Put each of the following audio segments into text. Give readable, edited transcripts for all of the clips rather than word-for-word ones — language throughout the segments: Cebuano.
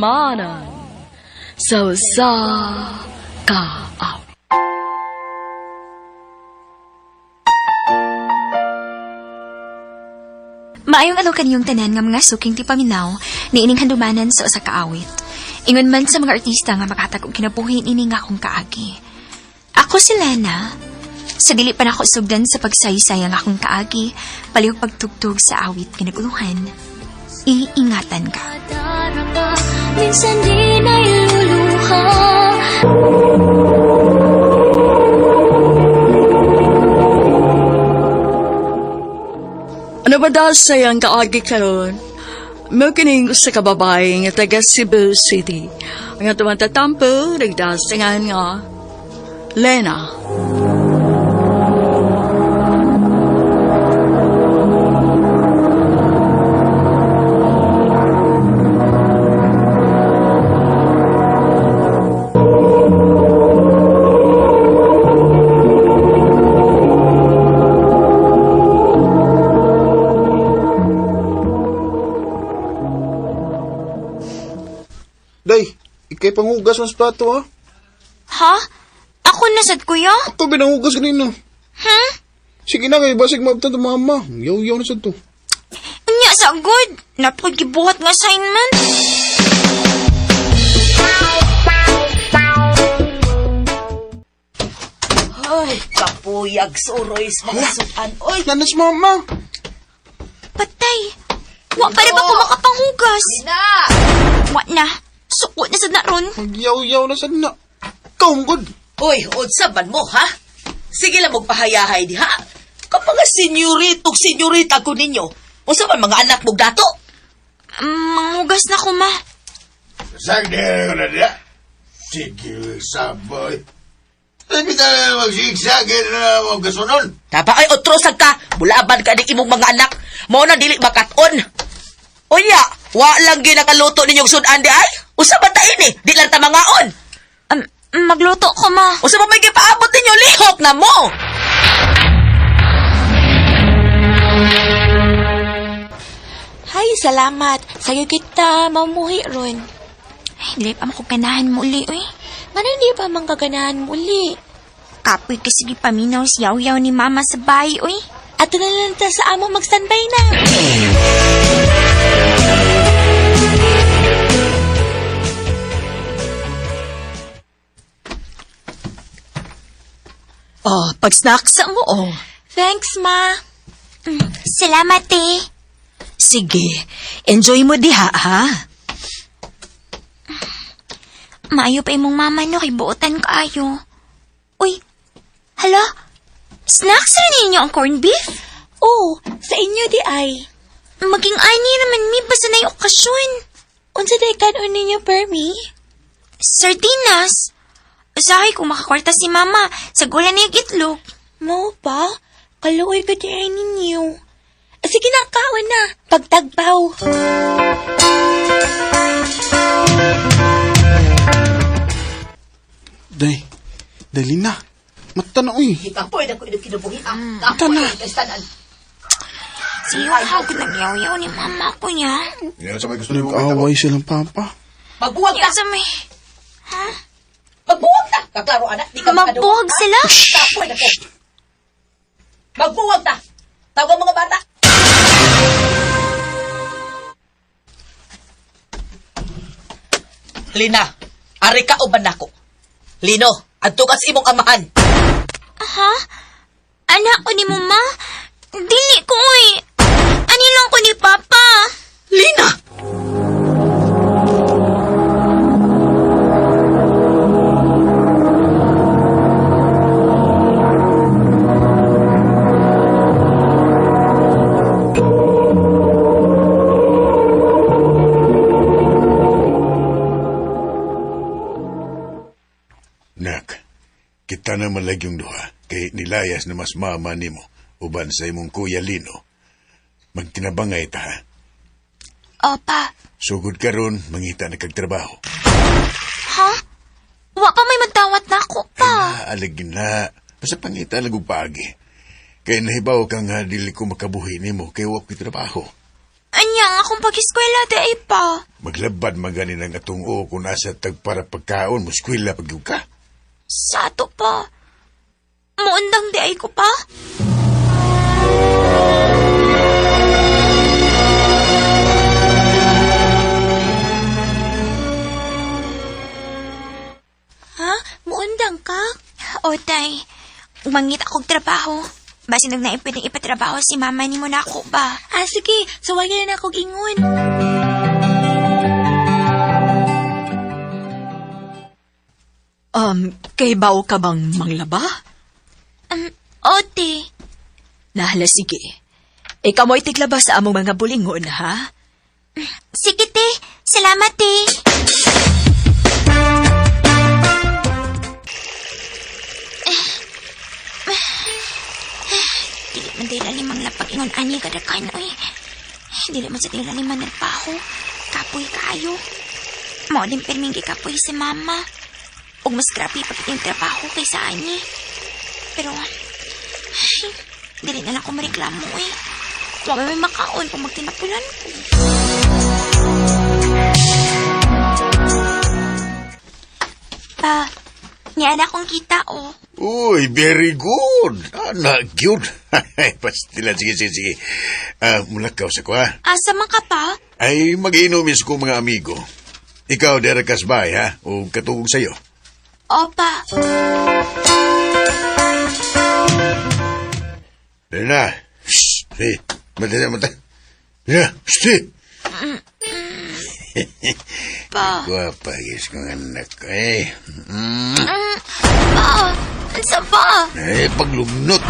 Kahandumanan sa usa ka awit. Maayong adlaw kaniyong tanan nga mga suking ti paminaw niining handumanan sa usa ka awit. Ingon man sa mga artista nga makahatag og kinabuhi ini nga akong kaagi. Ako si Lena. Sa dili pa nako sugdan sa pagsaysay ang akong kaagi, palihog pagtugtog sa awit kinaguluhan. Iingatan ka. Darama, minsan din ay luluha. Ano ba daw sayang kaagi karon? Mo kining usa ka babae nga taga Cebu City. Ang atong tatampo nagdasangan nga Lena. Day, ikay panghugas mas plato ha. Ha? Ako na sad kuya? Ako binanghugas kanina. Hmm? Sige na kay basig maabtan to mama. Yaw-yaw na sa to. Unya sa good. Napod gibuhat nga assignment. Ay, kapuyag suroy sa mga sukan. Oy, Nanas mama. Patay. Wa pa rin ba ko makapanghugas? na! Wa na. Suko na sad na ron. Yaw-yaw na sa na. Kaunggod. Oy, unsa man mo, ha? Sige lang magpahayahay diha. Kapag senyorito, senyorita ko ninyo. Unsa man mga anak mo dato? Manghugas na ko, ma. Sagde ko na diya. Sige, saboy. Ay, kita na magsigsag na mo kasunon. Taba ay otrosag ka. Bulaban ka ning imong mga anak. Mao na dili makaton. Unya, wa lang ginakaluto ninyong sudan di ay. Unsa man ta ini? Di lang ta mangaon. Magluto ko, ma. Unsa man may gipaabot ninyo lihok na mo? Hay, salamat. Sayo kita mamuhi ron. Ay, dili pa makuganahan mo uli, uy. Ngano hindi pa man kaganahan muli? Kapoy kasi gipaminaw si yaw-yaw ni mama sa bahay, uy. Ato na lang ta sa amo mag-standby na. Oh, pag-snacks mo oh. Thanks, ma. Salamat, eh. Sige, enjoy mo diha ha. Maayo pa imong mama no, kay buotan kaayo. Uy, hala? Snacks rin ninyo ang corned beef? Oh, sa inyo di ay. Maging ani naman mi, basta na yung okasyon. Unsa day kanon ninyo, Permi? Sardinas. Usahay kung makakwarta si mama, sa gula na yung itlog. Mo ba? Kaluoy ko di ay ninyo. Sige na, kaon na. Pagtagbaw. Day, dali na. Mata na uy. Kapoy na ko inyong kinabuhi ah. Tana. Kapoy na Siyo, hagod ng yaw-yaw ni mama ko niya. Yan sa may gusto nimo Nag-away silang papa. Magbuwag Yung ta. sa may... Magbuwag ta. Kaklaro anak, di ka Magbuwag makadungog, ha? sila? Kapoy na ko. Magbuwag ta. Tawag ang mga bata. Lina, ari ka uban nako. Lino, adto ka sa imong amahan. Ha? Anak ko ni mama? Dili ko, uy. Ani lang ko ni papa. Lina! Nak, kita na malagyong duha kay nilayas na mas mama nimo uban sa imong kuya Lino. Magtinabangay ta ha. Opa. Sugod karon mangita na kag trabaho. Ha? Wa pa may magdawat na ako pa. Ay, naalag na. Basta pangita lang og paagi. Kay nahibaw ka nga dili ko makabuhi nimo kay wa ko'y trabaho. Anya, Unya ang akong pag-eskwela di ay pa. Maglabad man gani ng atong o kung nasa tag para pagkaon, muskwila pag ka. Sa ato pa. Muundang di ay ko pa. Ha? Muundang ka? O, tay. Mangita akong trabaho. Basin nag naay pwedeng ipatrabaho si mama ni mo na ako ba? Ah, sige. Suwayan na akong ingon. Kay bao ka bang manglaba? Ote. Nahala, sige. Ikaw mo'y tiglaba sa among mga bulingon, ha? Sige, te. Salamat, te. Dili man dahil alimang lapag ingon ani kadakan, oy. Dili man sa dahil alimang nagpaho. Kapoy kaayo. Mao din pirming gikapoy si mama. Ug mas grabe pag yung trabaho kaysa ani. Pero, ay, dili na lang ko mareklamo, eh. Wa may makaon kung magtinapulan ko. Pa, niya na akong kita, oh. Uy, very good. Anak, cute. Pastila, sige, sige, sige. Ah, mulakaw sa ko, ha? Asa man ka pa? Ay, mag-inumis ko mga amigo. Ikaw, Derek Kasbay, ha? O katugog sa'yo. Opa. Dali na. Shh! Hey, mata na, mata. Dali na. Shh! eh. Pa. Gwapa, yes kong anak. Eh, Pa. Ansa pa? eh, paglumnot.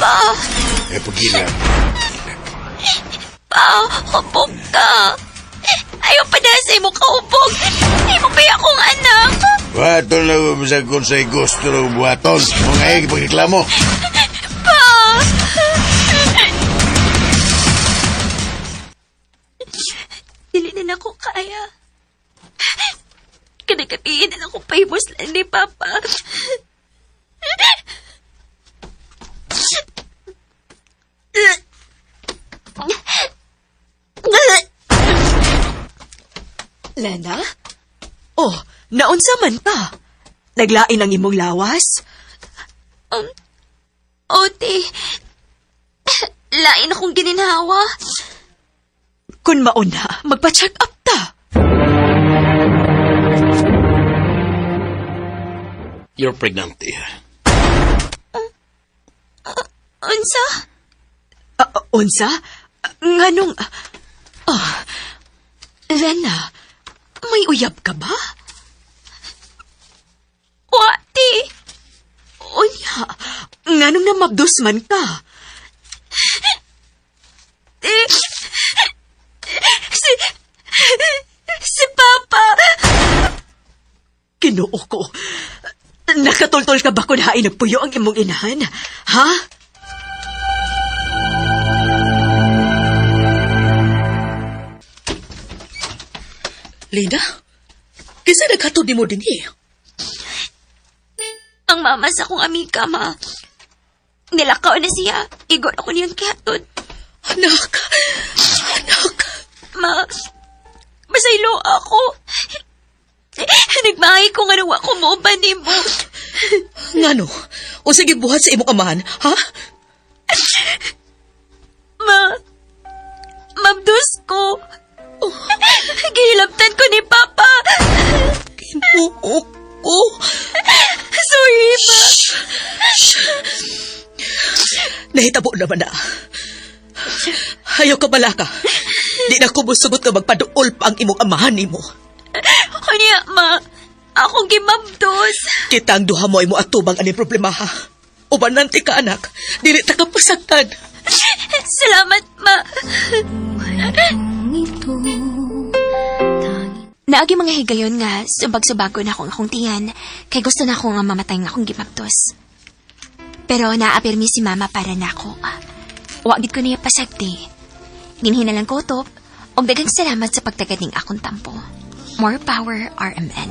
Pa. Eh, pagilap. Pa. Hubog ka. Ayaw pa na sa imo kahubog. Imo pa akong anak. Buhaton na ko sa kung sa'y gusto ng buhaton. Mga eh, pagreklamo. Pa. Dili na na ko kaya. Kanagabihin na lang akong pahibos lang ni Papa. Lena? Oh, naunsa man ka? Naglain ang imong lawas? Ote, lain akong gininhawa. Kun mauna, magpa-check up ta. You're pregnant, iha. Unsa? Ah, unsa? Nganong... Ah, Lena, may uyab ka ba? Wati. Unya, nganong namabdos man ka? Eh, si... Si Papa. Kinoo ko. Nakatultol ka ba kung hain nagpuyo ang imong inahan? Ha? Lina, kinsa naghatod nimo dinhi? Ang mama sa akong amiga, ma. Nilakaw na siya. Igor ako niyang kihatod. Anak, anak. Ma, masaylo ako. Nagmahay ko nga nawa ko mo ba nimo. Ngano? Unsa gibuhat sa imong amahan, ha? Ma, mabdus ko. Gihilabtan ko ni Papa. Ginoo ko. Sorry, ma. Nahitabo naman na. Ayaw ka balaka. Di na ko musugot nga magpaduol pa ang imong amahan nimo. Kanya, ma. Akong gimabdos. Kita ang duha mo ay mo atubang aning problema ha. Ubanante ka anak, dili ta ka pasagtan. Salamat, ma. Naagi mga higayon nga, subag-subago na akong akong tiyan, kay gusto na ako nga mamatay nga akong gimabdos. Pero naapirmi si mama para nako. Wagit ko niya pasagdi. Ginhinalang ko top, og daghang salamat sa pagtagad ning akong tampo. More power, RMN.